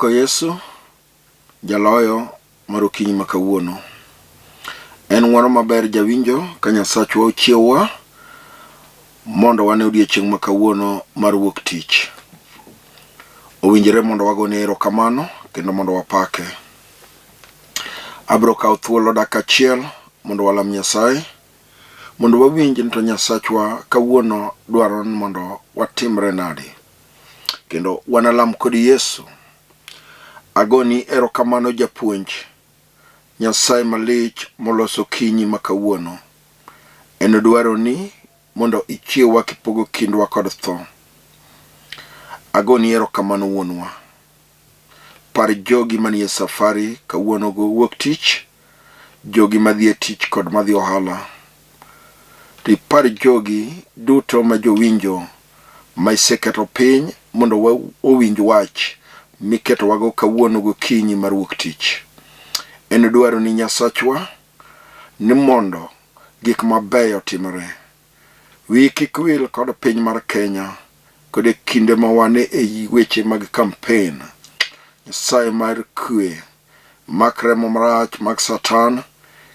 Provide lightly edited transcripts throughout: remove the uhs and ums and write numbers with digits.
Apako Yesu, jaloyo mar okinyi ma kawuono. En ng'wono maber jawinjo ka Nyasachwa ochiewowa mondo wane odiechieng' ma kawuono mar wuok tich. Owinjore mondo wagone erokamano kendo mondo wapake. Abiro kawo thuolo dakika achiel mondo walam Nyasaye mondo wawinj ni to Nyasachwa kawuono dwaro ni mondo watimre nade. Kendo wanalam kod Yesu. Agoni erokamano japuonj, Nyasaye malich moloso okinyi ma kawuono. En dwaroni mondo ichiewwa kipogo kindwa kod tho. Agoni erokamano wuonwa. Par jogi manie safari kawuono go wuok tich, jogi madhi e tich kod madhi ohala. To ipar jogi duto ma jowinjo ma iseketo piny mondo owinj wach miketowago kawuono gokinyi mar wuok tich. En dwaroni Nyasachwa ni mondo gik mabeyo otimre. Wiyi kik wil kod piny mar Kenya kod e kinde ma wan e weche mag kampen. Nyasaye mar kwe, mak remo marach mag Satan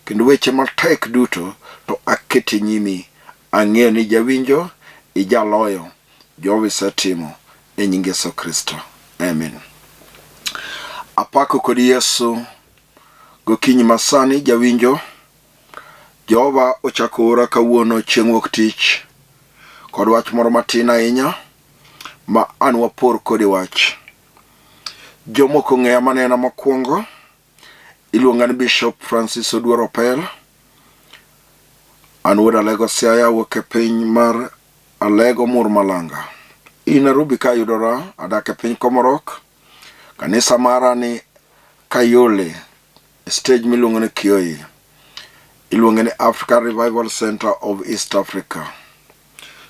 kendo weche matek duto to aketo e nyimi. Ang'eyo ni jawinjo, ijaloyo. Jehova isetimo e nying Yesu Kristo. Amen. Apako kod Yesu gokinyi masani jawinjo. Jehova ochako ora kawuono chieng' wuok tich kod wach moro matin ahinya ma an wapor kode wach. Jomoko ong'eya manena mokwongo, iluonga ni Bishop Francis Oduor Opel. An wuod Alego Siaya, awuok e piny mar Alego Mur Malanga. I Nairobi ka ayudora, adak e piny Komorok. Kanisa mara ni Kayole, e stage miluongo ni Kioi. Iluonge ni Africa Revival Center of East Africa.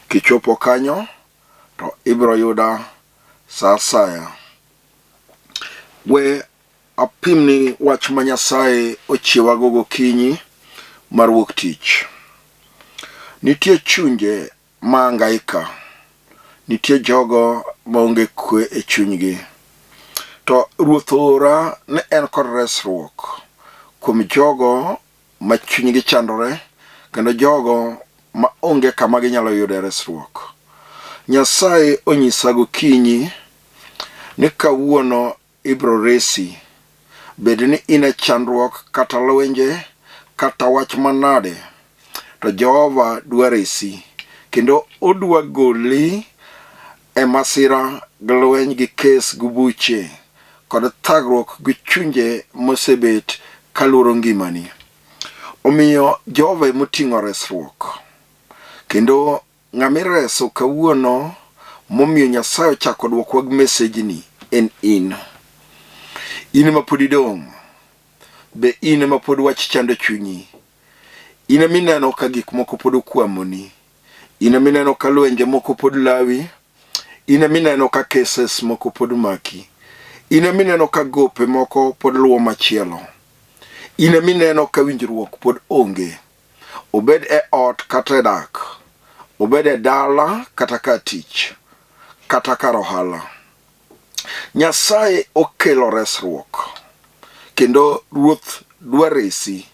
Kichopo kanyo to ibiro yuda sa asaya. We apimni wach ma Nyasaye ochiewago gokinyi mar wuok tich. Nitie chunje ma hangaika, nitie jogo maonge kwe e chunygi. To Ruoth oora ne en kod resruok kuom jogo ma chunygi chandore kendo jogo ma onge kama ginyalo yude resruok. Nyasaye onyisa gokinyi ni kawuono ibro resi. Bed ni in e chandruok kata lwenje kata wach manade, to Jehova dwa resi kendo odwa goli e masira gi lweny gi kes gi buche kod thagruok gi chunje mosebet kaluoro ngimani. Omiyo Jehova emoting'o resruok kendo Ng'ama ireso kawuono momiyo Nyasaye ochako dwokwa gi mesejni en in. In ema pod idong'. Be in ema pod wach chando chunyi? In ema ineno ka gik moko pod okwamoni? In ema ineno ka lwenje moko pod lawi? In ema ineno ka cases moko pod maki? In ema ineno ka gope moko pod luwo machielo? In ema ineno ka winjruok pod onge? Obed e ot kata e dak, obed e dala kata ka tich, kata kar ohala. Nyasaye okelo resruok kendo Ruoth dwa resi.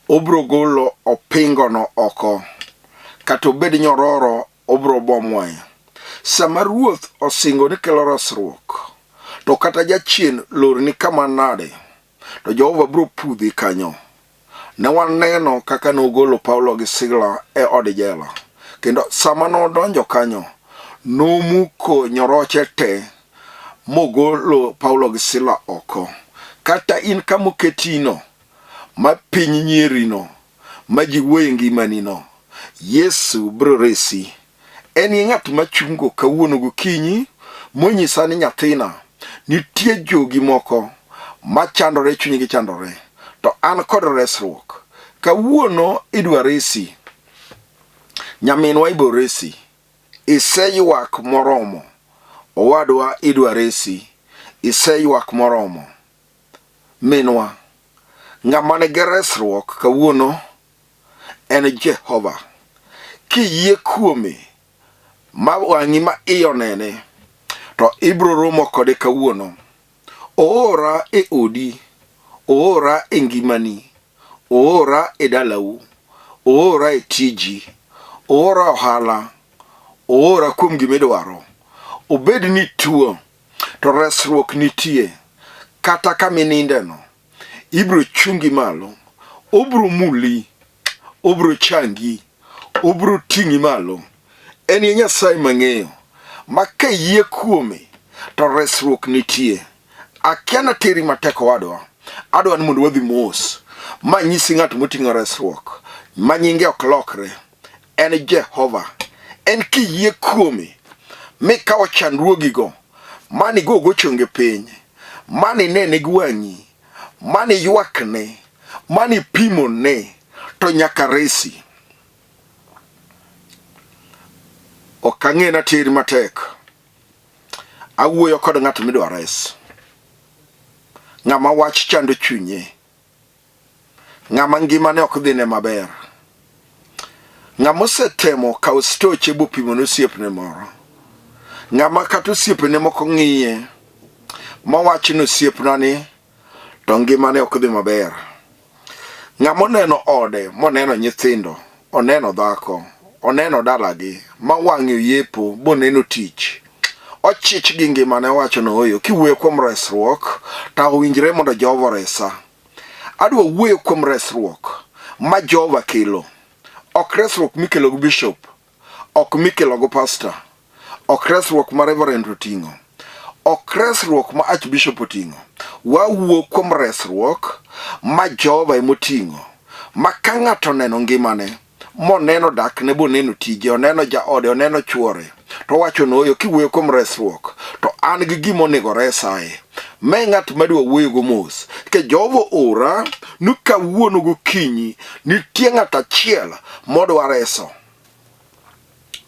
Obro golo opingono oko, kata obed nyororo obro bomwaye. Sama Ruoth osingo ni kelo resruok, to kata jachien lorni kama nade, to Jehova bro pudhi kanyo. Ne waneno kaka nogolo Paulo gi Sila e od jela, kendo sama nodonjo kanyo, nomuko nyoroche te mogolo Paulo gi Sila oko. Kata in kama oketino, ma piny nyierino, ma ji wuoye ngimanino, Yesu biro resi. En gi ng'at machungo kawuono gokinyi monyisa ni nyathina, nitie jogi moko machandore chunygi chandore, to an kod resruok. Kawuono idwa resi, nyaminwa ibo resi, iseywak moromo, owadwa idwa resi, iseywak moromo. Minwa, ng'ama nigi resruok kawuono en Jehova. Kiyie kuome ma wang'i ma iye onene, to ibiro romo kode kawuono. Oora e odi, oora e ngimani, oora e dalau, oora e tiji, oora ohala, oora kuom gima idwaro. Obed ni tuo, to resruok nitie. Kata kama inindeno, ibiro chungi malo, obiro muli, obiro changi, obiro ting'i malo. En e Nyasaye mang'eyo, ma ka iyie kuome to resruok nitie. Akia nateri matek owadwa, adwa ni mondo wadhi mos. Ma nyisi ng'at moting'o resruok, ma nyinge ok lokre, en Jehova. En kiyie kuome, mikawo chandruogigo, mani gogo chonge piny, mani nene gi wang'i, mani ywakne, mani pimone, to nyaka resi. Ok ang'e nateri matek. Awuoyo kod ng'at midwa res. Ng'ama wach chando chunye. Ng'ama ngimane ok dhine maber. Ng'ama osetemo kawo stoche bopimo ne osiepne moro. Ng'ama kata osiepene moko ng'iye mawach ni osiepna ni to ngimane ok dhi maber. Ng'ama oneno ode moneno nyithindo, oneno dhako, oneno dalagi, ma wang'e oyepo boneno tich. Ochich gi ngimane owacho ni ooyo, kiwuoyo kuom resruok to owinjre mondo Jehova oresa. Adwa wuoyo kuom resruok ma Jehova kelo. Ok resruok mikelo gi bishop, ok mikelo gi pastor, ok resruok ma reverend oting'o, ok resruok ma archbishop oting'o. Wawuo kuom resruok ma Jehova emoting'o, ma ka ng'ato oneno ngimane, moneno dakne boneno tije, oneno jaode, oneno chuore, to owacho ni oyo, kiwuoyo kuom resruok, to an gi gima onego resae. Ma e ng'at madwa wuoyogo mos. Nikech Jehova ora ni kawuono gokinyi nitie ng'at achiel modwa reso.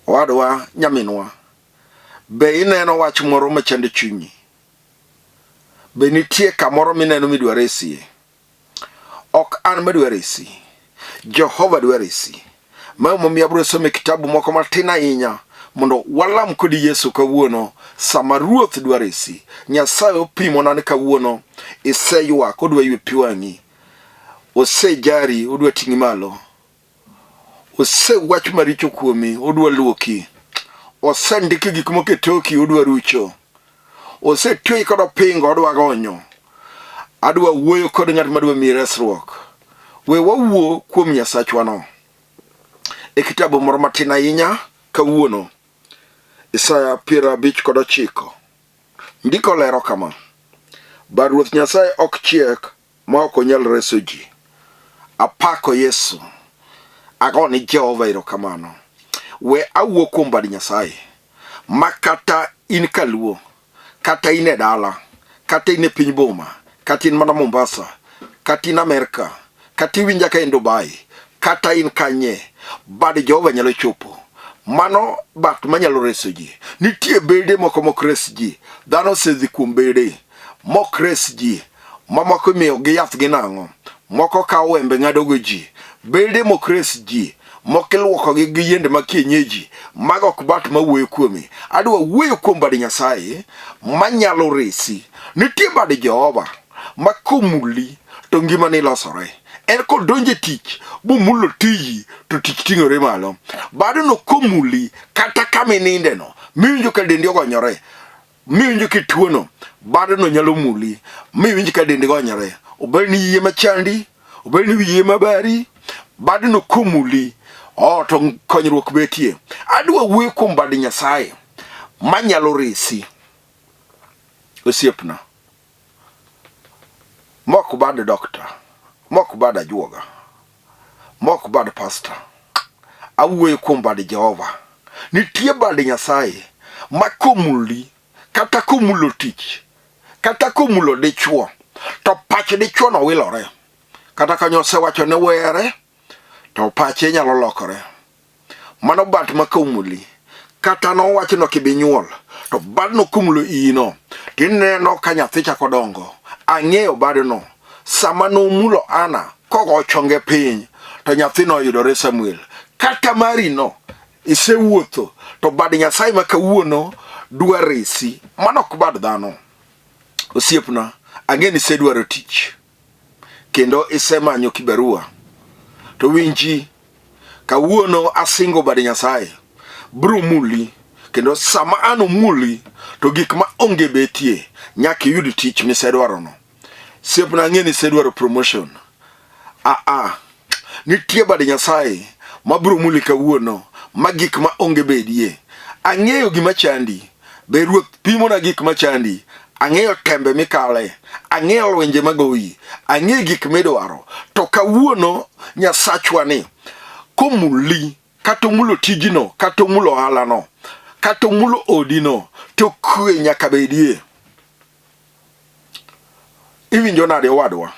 Owadwa, nyaminwa, be ineno wach moro machando chunyi? Be nitie kamoro mineno midwa resie? Ok an madwa resi, Jehova dwa resi. Ma emomiyo abiro somo e kitabu moko matin ahinya mondo walam kodi Yesu kawuono sama Ruoth dwa resi. Nyasaye opimona ni kawuono iseywak, odwa ywe pi wang'i. Osejari, odwa ting'i malo. Osewach maricho kuomi, odwa luoki. Osendiki gik moko e toki, odwa rucho. Osetweyi kod opingo, odwa gonyo. Adwa wuoyo kod ng'at madwa miyi resruok. We wawuo kuom Nyasachwano. E kitabu moro matin ahinya kawuono, Isaya 59. Ndiko lero kama: Bad Ruoth Nyasaye ok chiek ma ok onyal reso ji. Apako Yesu. Ago ni Jehova erokamano. We awuo kuom bad Nyasaye ma kata in kaluo, kata in e dala, kata in e piny boma, kata in mana Mombasa, kata in Amerka, kata iwinja ka in Dubai, kata in kanye, bad Jehova nyalo chopo. Mano bat manyalo reso ji. Nitie bede moko mok res ji. Dhano osedhi kuom bede mok res ji. Mamoko imiyo gi yath gi nang'o. Moko kawo wembe ng'adogo ji. Bede mok res ji. Moko iluokogi gi yiende mag kienyeji. Mago ok bat mawuoyo kuomi. Adwa wuoyo kuom bad Nyasaye manyalo resi. Nitie bad Jehova ma komuli to ngimani losore. En kodonjo e tich bomulo tiji to tich ting'ore malo. Badno komuli kata kama inindeno miwinjo ka dendi ogonyore, miwinjo kituono, badno nyalo muli miwinj ka dendi gonyore. Obed ni yie machandi, obed ni wiyi ema bari, badno komuli, oh, to konyruok betie. Adwa wuoyo kuom bad Nyasaye manyalo resi osiepna. Mok bad dokta, mok bad ajuoga, mok bad pasta. Awuoyo kuom bad Jehova. Nitie bad Nyasaye ma komuli kata komulo tich kata komulo dichwo to pach dichwo no wilore. Kata kanyo osewacho ni were to pache nyalo lokore. Mano bat ma komuli kata nowacho ni ok ibi nyuol to badno komulo iyi no tineno ka nyathi chako dongo. Ang'eyo badno sama nomulo Ana kogo chonge piny to nyathino oyudore Samuel. Kata mari no isewuotho to bad Nyasaye ma kawuono dwa resi. Mano ok bad dhano. Osiepna, ang'e ni isedwaro tich kendo isemanyo kibarua. To winji, kawuono asingo bad Nyasaye biro muli kendo sama an omuli to gik ma onge betie nyaka iyud tich misedwarono. Osiepna ang'e ni isedwaro promotion. Aa, nitie bad Nyasaye ma biro muli kawuono ma gik ma onge bedie. Ang'eyo gima chandi. Be Ruoth pimona gik ma chandi. Ang'eyo tembe mikale. Ang'eyo lwenje magoyi. Ang'eyo gik midwaro. To kawuono Nyasachwa ni komuli kata omulo tijino kata omulo ohalano kata omulo odino to kwe nyaka bedie. Iwinjo nade owadwa?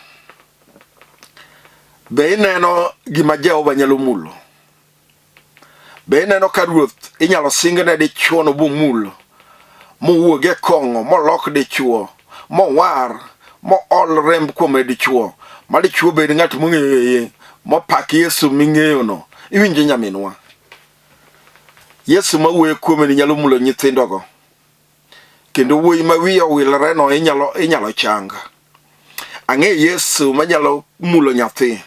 Be ineno gima Jehova nyalo mulo? Be ineno ka ruoth inyalo singne dichwo no bomul mowuog e kong'o molok dichwo mowar mool remb kuome dichwo ma dichwo bed ng'at mong'eyo mopak Yesu ming'eyono? Iwinjo nyaminwa? Yesu mawuoyo kuome ni nyalo mulo nyithindogo. Kendo wuoyi ma wiye owiloreno inyalo, inyalo chang. Ang'e Yesu manyalo mulo nyathi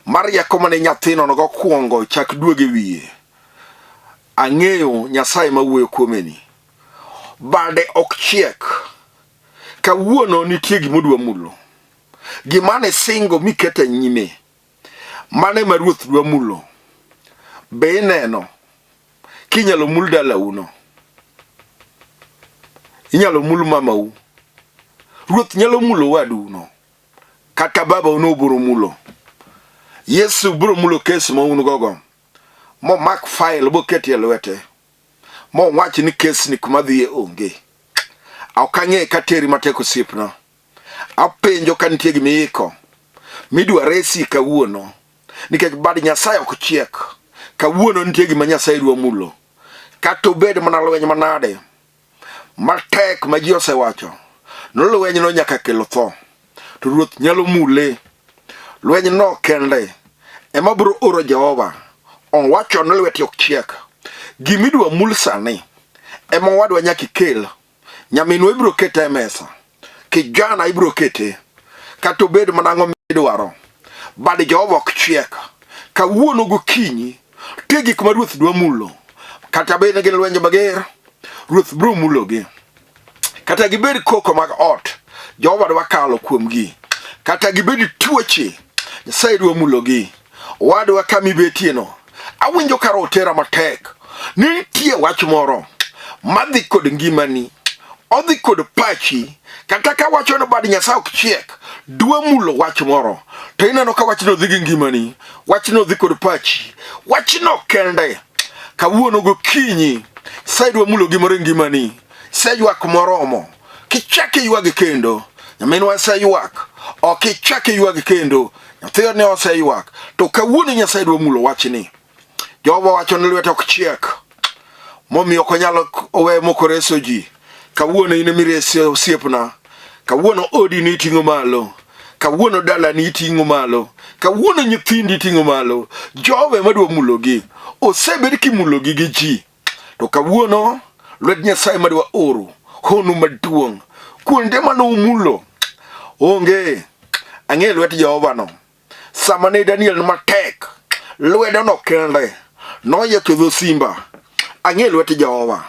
mar rieko mane nyathino nogo kwongo chak duogo e wiye. Ang'eyo Nyasaye mawuoyo kuomeni. Bade ok chiek. Kawuono nitie gima odwa mulo. Gima ne singo miketo e nyime. Mano ema Ruoth dwa mulo. Be ineno kinyalo mul dalauno? Inyalo mul mamau. Ruoth nyalo mulo waduno. Kata babau no biro mulo. Yesu biro mulo kes ma un gogo. Momak file boketie lwete. Mowach ni kes ni kuma dhiye onge. Ok ang'e kateri matek osiepna. Apenjo ka nitie gima iiko midwa resi kawuono nikech bad Nyasaye ok chiek. Kawuono nitie gima Nyasaye dwa mulo. Kata obed mana lweny manade matek ma ji osewacho no lwenyno nyaka kel tho, to Ruoth nyalo mule. Lwenyno kende ema biro oro Jehova. Owacho ni lwete ok chiek. Gimidwa mul sani ema owadwa nyaka ikel. Nyaminwa ibiro kete e mesa. Kijana ibiro kete. Kata obed mana ang'o midwaro. Bad Jehova ok chiek. Kawuono gokinyi, nitie gik ma Ruoth dwa mulo. Kata bed ni gin lwenje mager, Ruoth biro mulogi. Kata gibed koko mag ot, Jehova dwa kalo kuomgi. Kata gibed tuoche, Nyasaye dwa mulogi. Owadwa kama ibetieno, awinjo ka roho tera matek. Ni nitie wach moro madhi kod ngimani, odhi kod pachi, kata ka wacho ni bad Nyasaye ok chiek, dwa mulo wach moro. To ineno ka wachno dhi gi ngimani, wachno dhi kod pachi, wachno kende. Kawuono gokinyi, Nyasaye dwa mulo gimoro e ngimani. Iseywak moromo, kichak iywag kendo. Nyaminwa iseywak, ok ichak iywag kendo. Nyathini ne oseywak, to kawuono Nyasaye dwa mulo wachni. Jehova wacho ni lwete ok chiek, momiyo ok onyal owe mok oreso ji. Kawuono in emiresi osiepna, kawuono odi ni iting'o malo, kawuono dalani iting'o malo, kawuono nyithindi iting'o malo. Jehova ema dwa mulogi, osebed kimulogi gi ji. To kawuono lwet Nyasaye madwa oro hono maduong' kuonde mane umulo onge. Ang'e lwet Jehova no. Sama ne Daniel ni matek, lwedo no kende noyiecho dho simba. Ang'e lwet Jehova.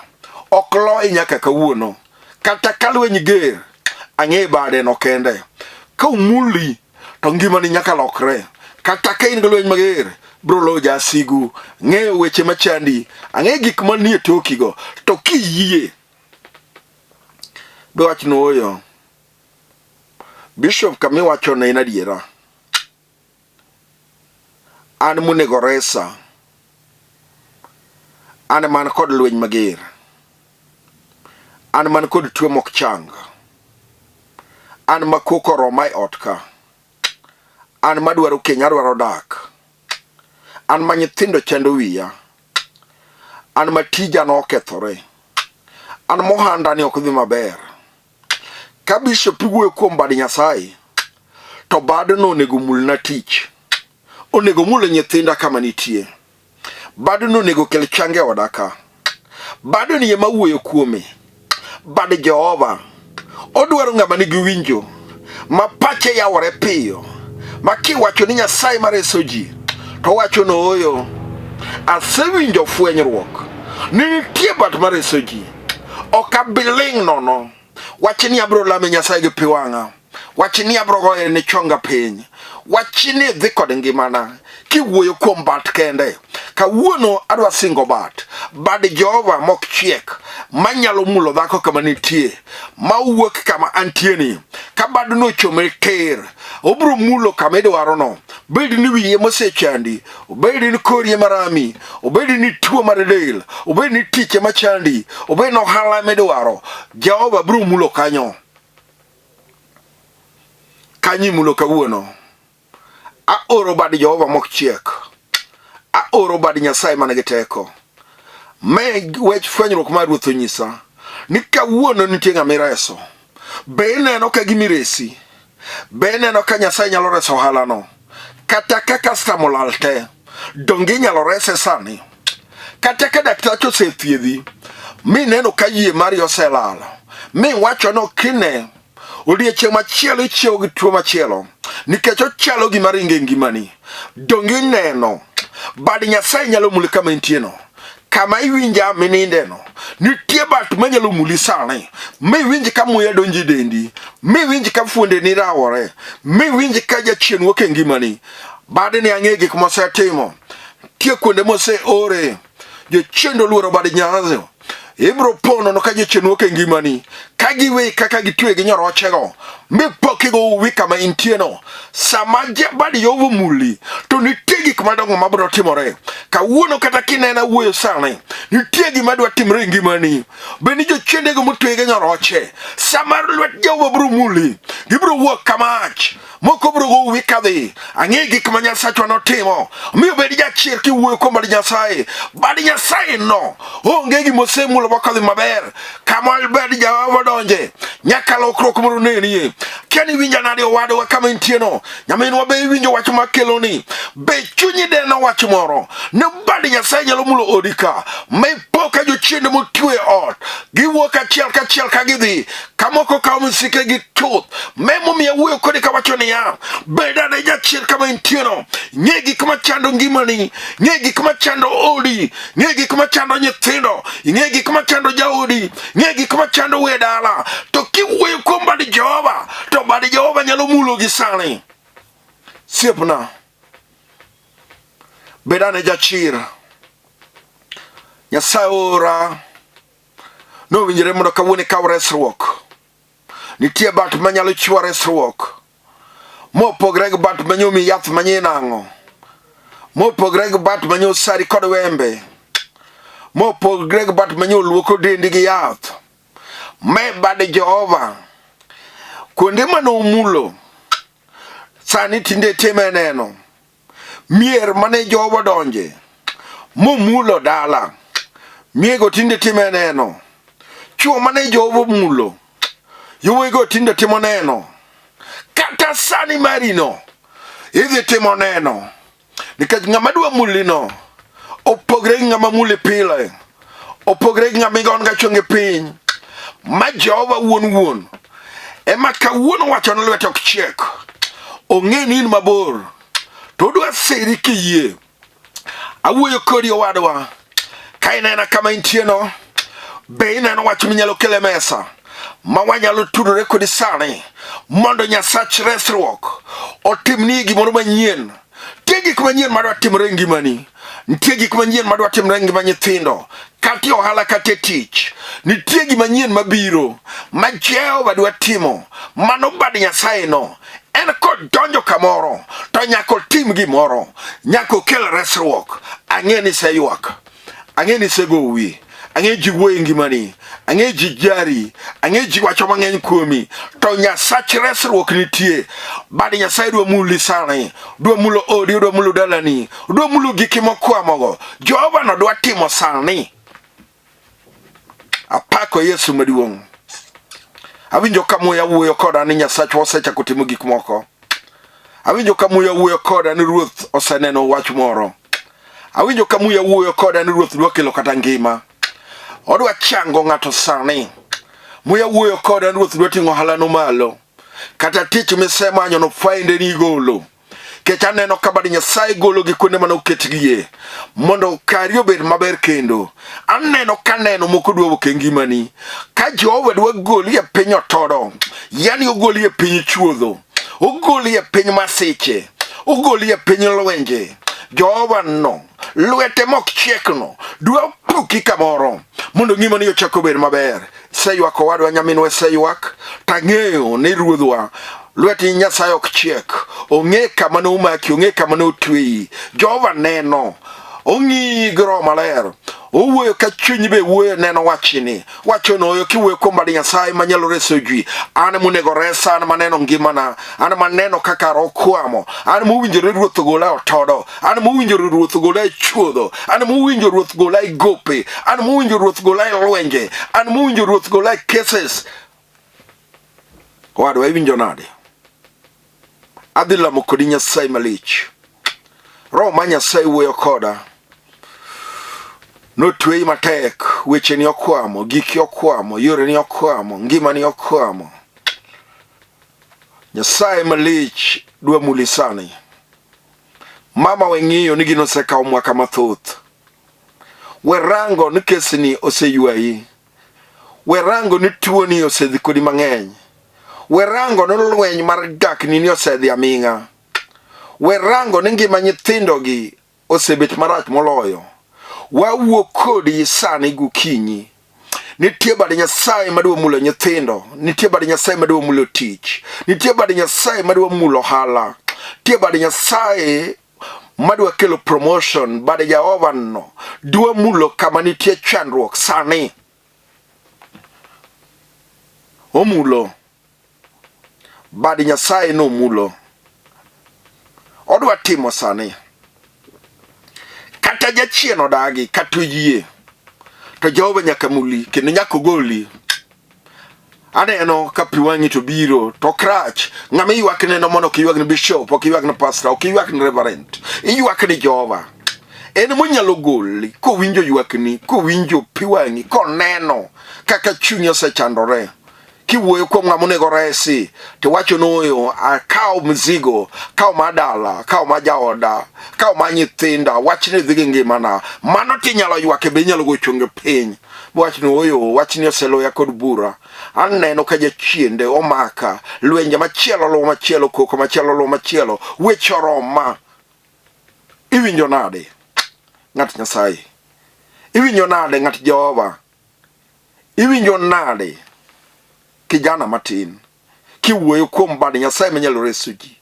Ok loye nyaka kawuono. Kata ka lweny ger, ang'e bade no kende. Ka umuli to ngimani nyaka lokre. Kata ka in gi lweny mager, bro loyo jasigu. Ng'eyo weche machandi, ang'e gik manie tokigo. To kiyie, be wach nooyo. Bishop kama iwacho ne en adiera. An monego resa. An man kod lweny mager. An man kod tuo mok chang. An ma koko oroma e ot ka. An madwaro keny adwaro dak. An ma nyithindo chando wiya. An ma tija nokethore. An mohanda ni ok dhi maber. Ka bishop iwuoyo kuom bad Nyasaye, to badno onego mulna tich. Onego mul nyithinda kama nitie. Badno onego kel chang e oda ka. Badni ema wuoyo kuome. Bad Jehova. Odwaro ng'ama nigi winjo, ma pache yawore piyo, ma kiwacho ni Nyasaye mareso ji, to owacho ni ooyo. Asewinjo fwenyruok ni nitie bat mareso ji. Ok abi ling' nono. Wach ni abiro lame Nyasaye gi pi wang'a. Wach ni abiro goye ne chonga piny. Wach ni dhi kod ngimana. Kiwuoyo kuom bat kende, kawuono adwa singo bat. Bad Jehova mok chiek, manyalo mulo dhako kama nitie, ma wuok kama antieni. Ka badno ochome tir, obiro mulo kama idwarono. Bed ni wiye mosechandi, obed ni kori ema rami, obed ni tuo mar del, obed ni tich ema chandi, obed ni ohala midwaro, Jehova biro mulo kanyo. Kanyo imulo kawuono. Aoro bad Jehova mok chiek. Aoro bad Nyasaye man gi teko. Me wech fwenyruok mar Ruoth onyisa ni kawuono nitie ng'ama ireso. Be ineno ka gima iresi? Be ineno ka Nyasaye nyalo reso ohalano? Kata ka kastama olal te, donge inyalo rese sani? Kata ka daktache osethiedhi, mineno ka yie mari oselal, miwacho ni ok ine, odiechieng' machielo ichiewo gi tuo machielo, nikech ochalo gima ringo e ngimani. Donge ineno? Bad Nyasaye nyalo muli kama intieno. Kama iwinja minindeno, nitie bat manyalo muli sani, miwinj ka muya donjo e dendi, miwinj ka fuondeni rawore, miwinj ka jachien wuok e ngimani. Badni ang'e gik mosetimo, nitie kuonde moseore, jochiende oluoro bad Nyasaye. Ibiro po nono ka jachien wuok e ngimani, ka giweyi kaka gitwe gi nyorochego, mi po kigo uwi kama intieno. Sama bad Jehova omuli, to nitie gik madongo mabiro timore. Kawuono kata kinena wuoyo sani, nitie gima dwa timore e ngimani. Bed ni jochiendego motwe gi nyoroche, sama lwet Jehova biro muli, gibiro wuok ka mach. Moko biro go uwi kadhi. Ang'e gik ma Nyasachwa notimo. Omiyo bed jachir kiwuoyo kuom bad Nyasaye. Bad Nyasaye no onge gima osemulo mokodhi maber. Kama bad Jehova donje, nyaka lokruok moro nenie. Kia ni iwinja nade owadwa kama intieno. Nyaminwa be iwinjo wach makeloni. Be chunyi deno wach moro? Ne bad Nyasaye nyalo mulo odi ka. Mipo ka jochiende motwe ot. Giwuok achiel kachiel ka gidhi. Kamoko kawo misike gi chuth. Memomiyo awuoyo kodi kawacho niya, bed ane jachir kama intieno. Ng'e gik machando ngimani, ng'e gik machando odi, ng'e gik machando nyithindo, ng'e gik machando jaodi, ng'e gik machando we dala. To kiwuoyo kuom bad Jehova, to bad Jehova nyalo mulo gi sani. Siepna, bed ane jachir. Nyasaye ora nowinjore mondo kawuono ikaw resruok. Nitie bat manyalo chiwo resruok mopogre gi bat manyo mi yath manyie nang'o, mopogre gi bat manyo sari kod wembe, mopogre gi bat manyo luoko dendi gi yath. Me bad Jehova kuonde mane omulo sani tinde time neno mier mane Jehova donje momulo dala miego tinde time neno chwo mane Jehova omulo yowuoyigo tinde timo neno kata sani marino idhi timo neno nikech ng'ama dwa mulino opogre gi ng'ama muli pile opogre gi ng'ama igon ga chonge piny ma Jehova wuon wuon ema kawuono wacho ni lwete ok chiek ong'e ni in mabor to odwa siri kiyie awuoyo kodi owadwa ka inena kama intieno be ineno wach minyalo kelo e mesa ma wanyalo tudore kodi sani mondo Nyasach resruok otimni gimoro manyien. Nitie gik manyien madwa timore e ngimani, nitie gik manyien madwa timore e ngima nyithindo, kata e ohala kata e tich. Nitie gima nyien mabiro ma Jehova dwa timo. Mano bad Nyasaye no. En kodonjo kamoro to nyaka otim gimoro, nyaka okel resruok. Ang'e ni iseywak. Ang'e ni isegowi, ang'e ji wuoyo e ngimani, ang'e ji jari, ang'e ji wacho mang'eny kuomi, to Nyasach resruok nitie. Bad Nyasaye dwa muli sani, dwa mulo odi, dwa mulo dalani, dwa mulo giki mokwamogo. Jehova no dwa timo sani. Apako Yesu maduong'. Awinjo ka muya wuoyo koda ni Nyasachwa osechako timo gik moko. Awinjo ka muya wuoyo koda ni Ruoth oseneno wach moro. Awinjo ka muya wuoyo koda ni Ruoth dwa kelo kata ngima. Odwa chango ng'ato sani. Muya wuoyo koda Ruoth dwa ting'o ohalano malo. Kata tich misemanyo no fainde ni igolo. Kech aneno ka bad Nyasaye gologi kuonde mane oketgie mondo kari obed maber kendo. Aneno ka neno moko dwa wuok e ngimani. Ka Jehova dwa goli e piny otodo, yani ogoli e piny chuodho, ogoli e piny masiche, ogoli e piny lwenje. Jehova no, lwete mok chiekno, dwa puki kamoro mondo ngimani ochak obed maber. Seywak owadwa nyaminwa seywak, tang'eyo ni ruodhwa lwet Nyasaye ok chiek. Ong'e kama nomaki, ong'e kama notweyi. Jehova neno, ong'iyi gi Roho Maler. Owuoyo ka chunyi be wuoyo neno wachni. Wacho noyo kiwuoyo kuom bad Nyasaye manyalo reso ji. An monego resa, an maneno ngimana, an maneno kaka roho kwamo, an mowinjore Ruoth ogola e otodo, an mowinjore Ruoth ogola e chuodho, an mowinjo Ruoth gola e gope, an mowinjo Ruoth gola e lwenje, an mowinjo Ruoth gola e cases. Owadwa iwinjo nade? Adhi lamo kodi Nyasaye malich. Roho ma Nyasaye wuoyo koda. Notweyi matek, wecheni okwamo, giki okwamo, yoreni okwamo, ngimani okwamo. Nyasaye malich dwa muli sani. Mama we ng'iyo ni gino osekawo mwaka mathoth. We rango ni kesni oseywayi. We rango ni tuoni osedhi kodi mang'eny. We rango ni lweny mar dakni ni osedhi aming'a. We rango ni ngima nyithindogi osebet marach moloyo. Wawuo kodi sani gokinyi. Nitie bad Nyasaye madwa mulo nyithindo, nitie bad Nyasaye madwa mulo tich, nitie bad Nyasaye madwa mulo ohala, nitie bad Nyasaye madwa kelo promotion, bad Jehova no dwa mulo kama nitie chandruok sani. Omulo. Bad Nyasaye nomulo. Odwa timo sani. Kata jachien odagi, kata oyie, to Jehova nyaka muli kendo nyaka ogoli. Aneno ka pi wang'i to biro to ok rach. Ng'ama iywak neno mondo ok iywak ni bishop, ok iywak ni pastor, ok iywak ni reverend. Iywak ni Jehova. En monyalo goli kowinjo ywakni, kowinjo pi wang'i, koneno kaka chunyi osechandore. Kiwuoyo kuom ng'ama onego resi, to iwacho ni oyo, akaw mzigo, kaw ma dala, kaw ma jaoda, kaw ma nyithinda, wachni dhi gi ngimana. Mano tinyalo ywak be inyalo go chonge piny. Wach ni oyo, wachni oseloya kod bura. Aneno ka jachiende omaka, lwenje machielo luwo machielo, koko machielo luwo machielo, weche oroma. Iwinjo nade ng'at Nyasaye? Iwinjo nade ng'at Jehova? Iwinjo nade kijana matin kiwuoyo kuom bad Nyasaye manyalo reso ji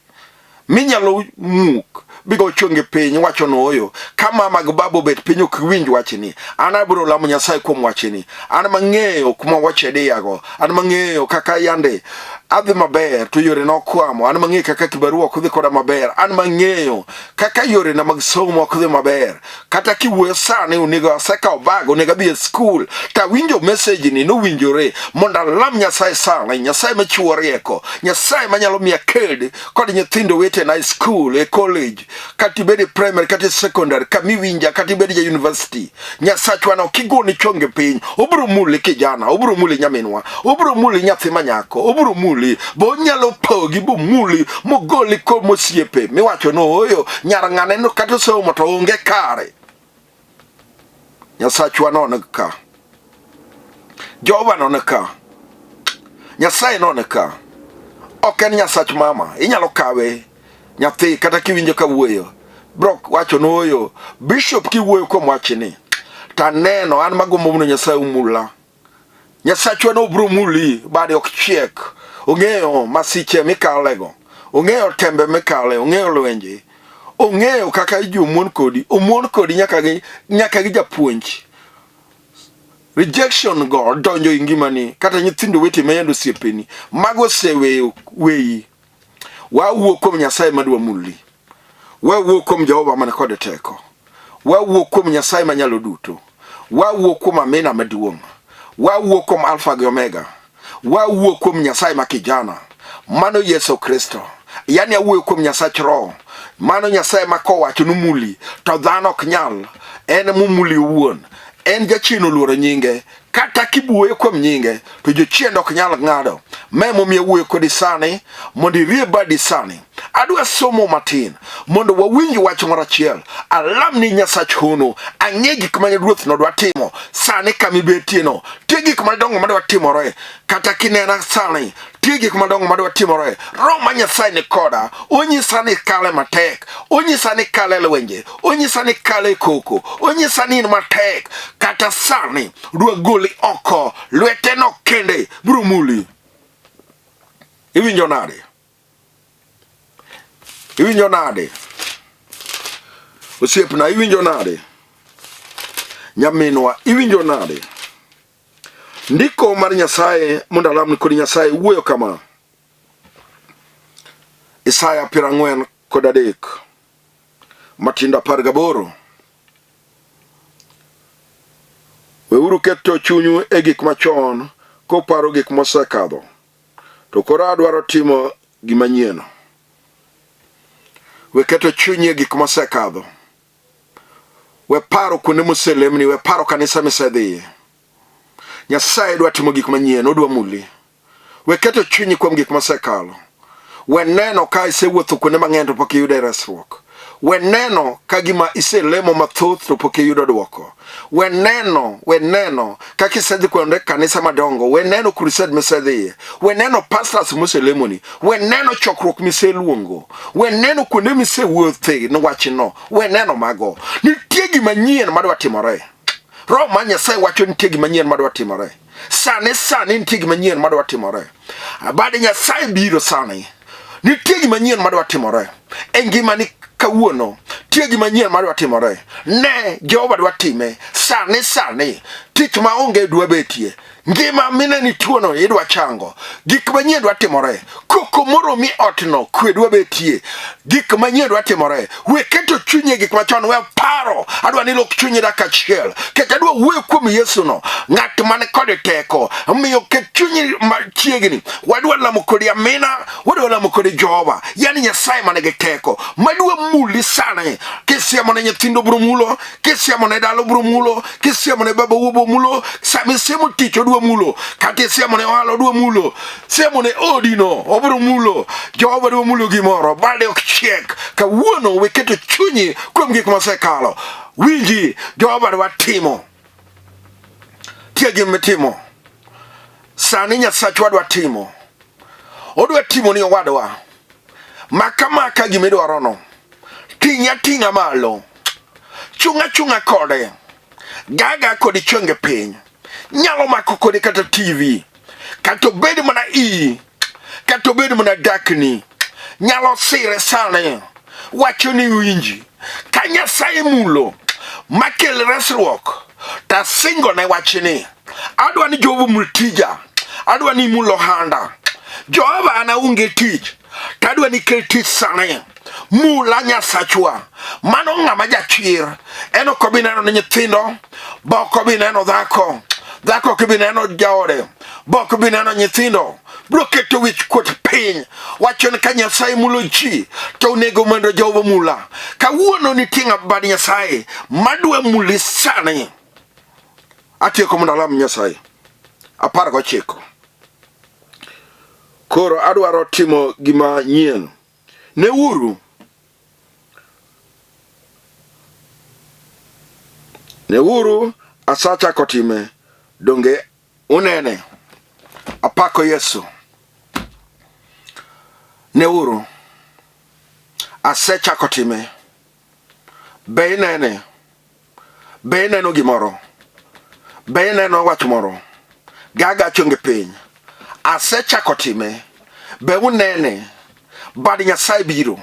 minyalo muk bigo chonge piny wacho nooyo ka mama gi baba obet piny ok winj wachni an abiro lamo Nyasaye kuom wachni an mang'eyo kuma wache diyago an mang'eyo kaka yande adhi maber to yore nokwamo an mang'eyo kaka kibarua ok dhi koda maber an mang'eyo kaka yorena mag somo ok dhi maber kata kiwuoyo sani onego asekawo bag onego adhi e skul to awinjo message ni nowinjore mondo alam Nyasaye sani Nyasaye machiwo rieko Nyasaye manyalo miya ked kod nyithindo wetena e skul e college kata ibed e primary kata e secondary kama iwinja kata ibed ja university Nyasachwa no kigoni chonge piny obiro muli kijana obiro muli nyaminwa obiro muli nyathi manyako obiro muli bo onyalo pogi bomuli mogoli kom osiepe miwacho no oyo nyar ng'ane no kata osomo to onge kare Nyasachwa no ni ka Jehova no ni ka Nyasaye no ni ka ok en Nyasach mama inyalo kawe nyathi kata kiwinjo ka wuoyo bro wacho nooyo bishop kiwuoyo kuom wachni to aneno an magombo mondo Nyasaye omula Nyasachwa no bro muli bade ok chiek ong'eyo masiche mikalego ong'eyo tembe mikale ong'eyo lwenje ong'eyo kaka ji omon kodi omon kodi nyaka gi nyaka gi japuonj rejection go donjo e ngimani kata nyithindo wete ma yande osiepeni mago oseweyo weyi Wawuo kuom Nyasaye madwa muli. Wawuo kuom Jehova man kod teko. Wawuo kuom Nyasaye manyalo duto. Wawuo kuom Amina maduong'. Wawuo kuom Alfa gi Omega. Wawuo kuom Nyasaye ma kijana. Mano Yesu Kristo. Yani awuoyo kuom Nyasach Roho. Mano Nyasaye ma kowacho nomuli to dhano ok nyal. En momuli owuon. En jachien oluoro nyinge. Kata kibuoyo kuom nyinge to jochiende ok nyal ng'ado. Ma emomiyo awuoyo kodi sani mondo irie badi sani. Adwa somo matin mondo wawinj wach moro achiel. Alam ni Nyasach hono, ang'e gik ma Ruoth nodwa timo sani kama ibetieno. Tie gik madongo madwa timore kata kinena sani tie gik madongo madwa timore. Roho ma Nyasaye ni koda, onyisa ni kale matek, onyisa ni kale lwenje, onyisa ni kale koko, onyisa ni in matek. Kata sani dwa goli oko, lweteno kende biro muli. Iwinjo nade? Iwinjo nade? Osiepna, iwinjo nade? Nyaminwa, iwinjo nade? Ndiko mar Nyasaye mondo alamni kod Nyasaye wuoyo kama. Isaya 43 matindo 18. Weuru keto chunyu e gik machon kuparo gik mosekadho. To koro adwaro timo gima nyien. We keto chunyi e gik mosekadho. We paro kuonde moselemni, we paro kanisa misedhiye. Nyasaye dwa timo gik manyien, odwa muli. We keto chunyi kuom gik mosekalo. We neno ka isewuotho kuonde mang'eny to pok iyudo resruok. We neno ka gima iselemo mathoth to pok iyudo dwoko. We neno, we neno kaka isedhi kuonde kanisa madongo, we neno crusade misedhiye, we neno pastors moselemoni, we neno chokruok miseluongo, we neno kuonde misewuothe ni wachno, we neno mago. Nitie gima nyien madwa timore. Roho mar Nyasaye wacho nitie gima nyien madwa timore. Sani sani nitie gima nyien madwa timore. Bad Nyasaye biro sani. Nitie gima nyien madwa timore e ngimani kawuono. Nitie gima nyien madwa timore. Ne Jehova dwa time sani sani. Tich ma onge dwa betie. Ngima mine ni tuono idwa chango. Gik manyien dwa timore. Koko moromi otno kwe dwa betie. Gik manyien dwa timore. We keto chunyi e gik machon, we paro. Adwa ni lok chunyi dak achiel. Kech adwa wuoyo kuom Yesu no, ng'at man kod teko. Omiyo ket chunyi machiegni. Wadwa lamo kodi amina, wadwa lamo kodi Jehova. Yani Nyasaye man gi teko. Madwa muli sani. Kisiemo ne nyithindo biro mulo, kisiemo ne dalo biro mulo, kisiemo ne baba wuo biro mulo, sama isiemo tich odwa mulo, kata isiemo ne ohala odwa mulo. Siemo ne odino obiro mulo. Jehova dwa mulo gimoro, bade ok chiek. Kawuono we keto chunyi kuom gik mosekalo. Winji, Jehova dwa timo. Tie gima mitimo. Sani Nyasachwa dwa timo. Odwa timo ni owadwa. Maka maka gima idwarono. Ting'a ting'a malo. Chunga chunga kode. Gaga kod chonge piny. Nyalo mako kode kata TV. Kata obed mana iyi, kata obed mana dakni, nyalo sire sani, wacho ni winji. Ka Nyasaye mulo makel resruok, to asingo ne wachni, adwa ni Jehova omul tija, adwa ni imul ohanda. Jehova an aonge tich, to adwa ni ikel tich sani. Mula Nyasachwa. Mano ng'ama jachir. En ok obi neno ni nyithindo, bo ok obi neno dhako, dhako ok bi neno jaode, bo ok bi neno nyithindo. Biro keto wich kuot piny. Wacho ni ka Nyasaye mulo ji, to onego mondo Jehova mula. Kawuono nitie ng'at bad Nyasaye madwa muli sani. Atieko mondo alam Nyasaye. 19. Koro adwaro timo gima nyien. Neuru! Neuru, asachako time. Donge unene? Apako Yesu. Neuru, asechako time. Be inene? Be ineno gimoro? Be ineno wach moro? Gaga chonge piny. Asechako time. Be unene? Bad Nyasaye biro.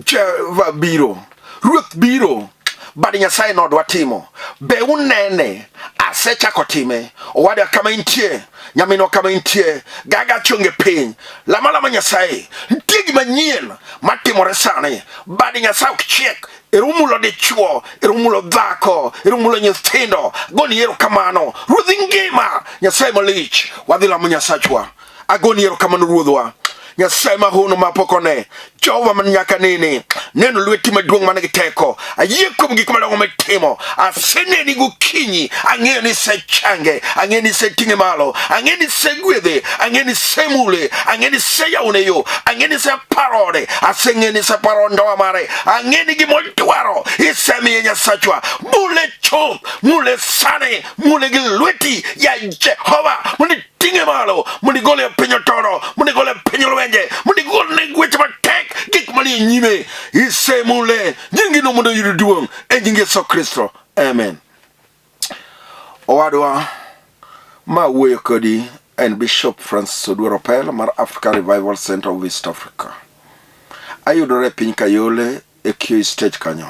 Jehova biro. Ruoth biro. Bad Nyasaye nodwa timo. Be unene? Asechako time. Owadwa kama intie, nyaminwa kama intie, gaga chonge piny. Lama lama Nyasaye. Nitie gima nyien matimore sani. Bad Nyasaye ok chiek. Ero mulo dichuo, ero mulo dhako, ero mulo nyithindo. Goni erokamano. Ruodh ngima, Nyasaye malich. Wadhi lamo Nyasachwa. Agoni erokamano Ruodhwa. Nyasaye mahono ma pok one, Jehova man nyaka nene, neno lweti maduong' man gi teko. Ayie kuom gik madongo mitimo. Aseneni gokinyi, ang'eyo ni isechange, ang'eyo ni iseting'e malo, ang'eyo ni isegwedhe, ang'eyo ni isemule, ang'eyo ni iseyawone yo, ang'eyo ni iseparo ode, aseng'eyo ni iseparo ndoa mare, ang'eyo ni gima odwaro isemiye Nyasachwa. Mule chuth, mule sani, mule gi lweti ya Jehova mondo iting'e malo, mondo igole e piny otoro, mondo igole e piny lwenje, mondo igolne weche matek gik manie nyime. Isemule, nyingino mondo oyud duong' e nying Yesu Kristo. Amen. Owadwa ma wuoyo kodi en Bishop Francis Oduor Opel mar Africa Revival Center of East Africa. Ayudore e piny Kayole e Kioi Stage kanyo.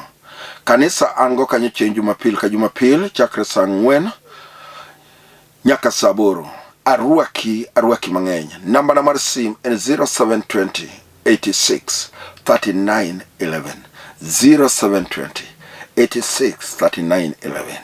Kanisa an go kanyo chieng' Jumapil ka Jumapil chakre saa ang'wen nyaka saa aboro. Arwaki, arwaki mang'eny. Nambana mar sim en 0720 86 39 11. 0720 86 39 11.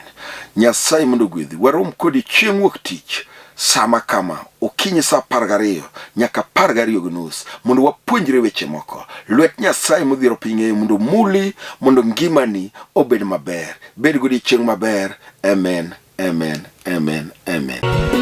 Nyasaye mondo ogwedhi. Warom kodi chieng' wuok tich sama kama okinyi saa 12 nyaka 12:30 mondo wapuonjre weche moko. Lwet Nyasaye modhiero piny ng'eyo mondo omuli mondo ngimani obed maber. Bed godiechieng' maber. Amen, amen, amen, amen.